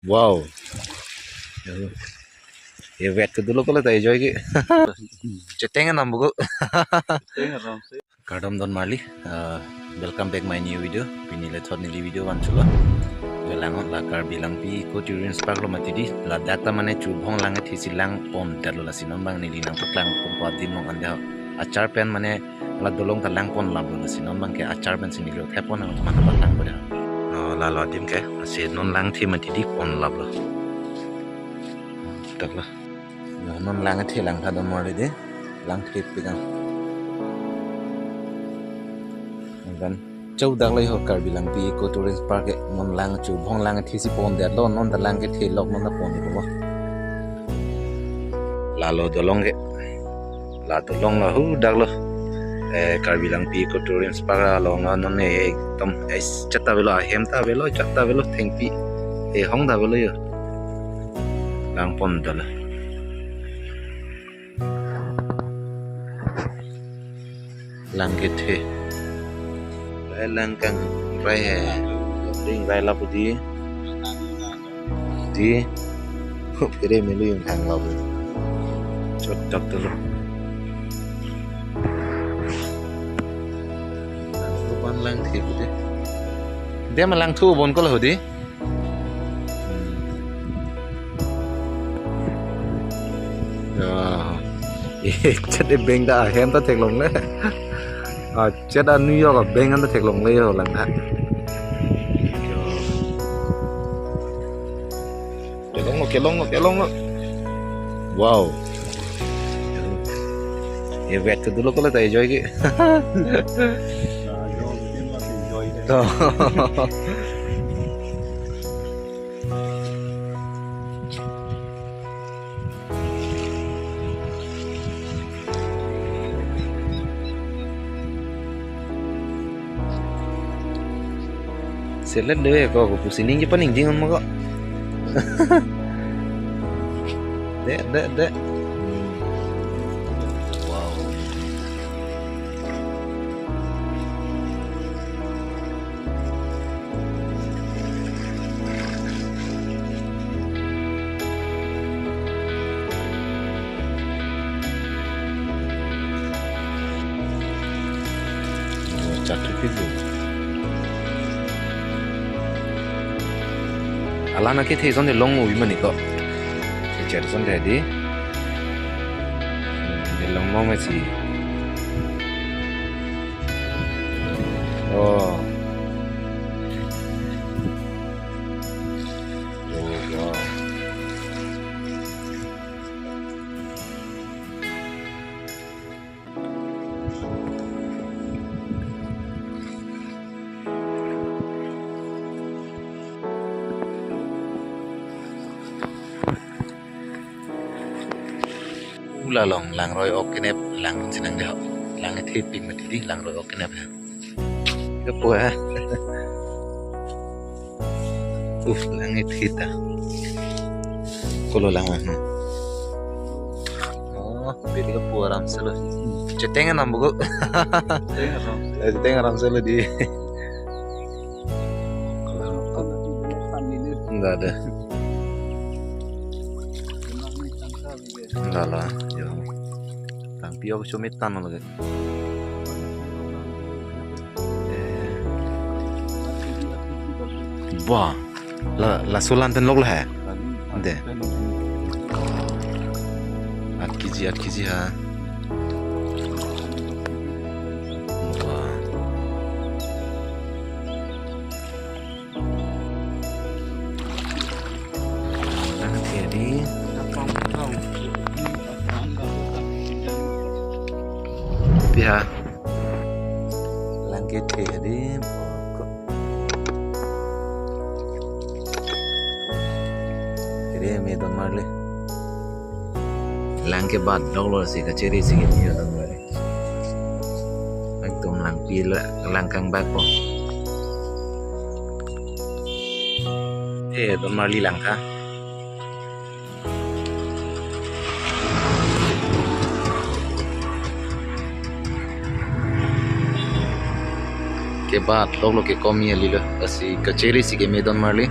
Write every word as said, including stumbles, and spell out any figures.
Wow. Ye wet ke dolo kole ta enjoy ke. Cheteng nam buku. Kardom don marli. Uh, welcome back my new video. Pini le thot neli video van chulo. Galang la Karbi Langpi Eco Tourism Park lo mati di. Ladak ta mane chubhong lang thesi lang pon detlo, lasi non bang neli nangpaklang pon po adim long ande. Achar pen mane la dolong ta lang pon laplo, lasi non bang ke achar pen si neli thepon nang teman teman lang pada. Oh, lalo adim ke, lasi non lang the mati di pon laplo. Dak la. Yo, non lang the lang tha don marli de. Lang the pegang. Kan. Chau dak la yo Karbi Langpi Eco Tourism Park ke, non lang chubhong lang thesi pon detlo, non ta lang kethe lok non ta pon detlo. Lalo dolong ke. La dolong la hu dak lo. Eh, Karbi Langpi Eco Tourism Park along non ekdom, eh, chat ta avelo, ahem ta avelo, chat ta avelo, thengpi. Eh, hong ta avelo yo. Lang pon detlo. Lang kethe. Rai lang kangrai he. Ring rai lapu di. Di. Hup kere melu yung hang lapu. Chot chot dolo. Lang tu pan lang the pu di. Dia ma lang thu bon ko lo di. Ya. Eh, chat e bank ta ahem ta theklongle. Ah, chat a New York a bank an ta theklongle yo lang ha. Kelong lo, kelong lo, kelong lo. Wow. Ye wet ke dolo kole ta enjoy ke. Nah, yo, mungkin masih enjoy deh. Tuh. Selet deh ko, ko pusi ning je paning jingon mo ko. Dek, dek, dek. Wow. Chatu pibu. Ala na kethe son de long ui mani ko. Kecher son de di. De long mo masi. Oh. Oh, wow. Ula long, langroi ok kenep, lang sinang deh. Lang theping mati di, langroi ok kenep. Kepo ya. Uh, lang ithit ah. Kolo lang ah. Oh, beri kepo aram selo. Cheteng nam buku. Cheteng aram selo di. Enggak ada. Enggak lah, yo. Tang pio ke chumit tan lagi. Eh. Wah, la, la sulan ten lok lah, eh? Deh. At kiji, at kiji ha. Wah. Lang the di. Piha. Lang kethe di. Kere me don marli. Lang kebat doklo si kachiri si kini don marli. Ekdom langpi la, lang kangbak po. Eh, don marli lang tha. Kebat doklo, kekomi alilo. Lasi kachiri si keme don marli.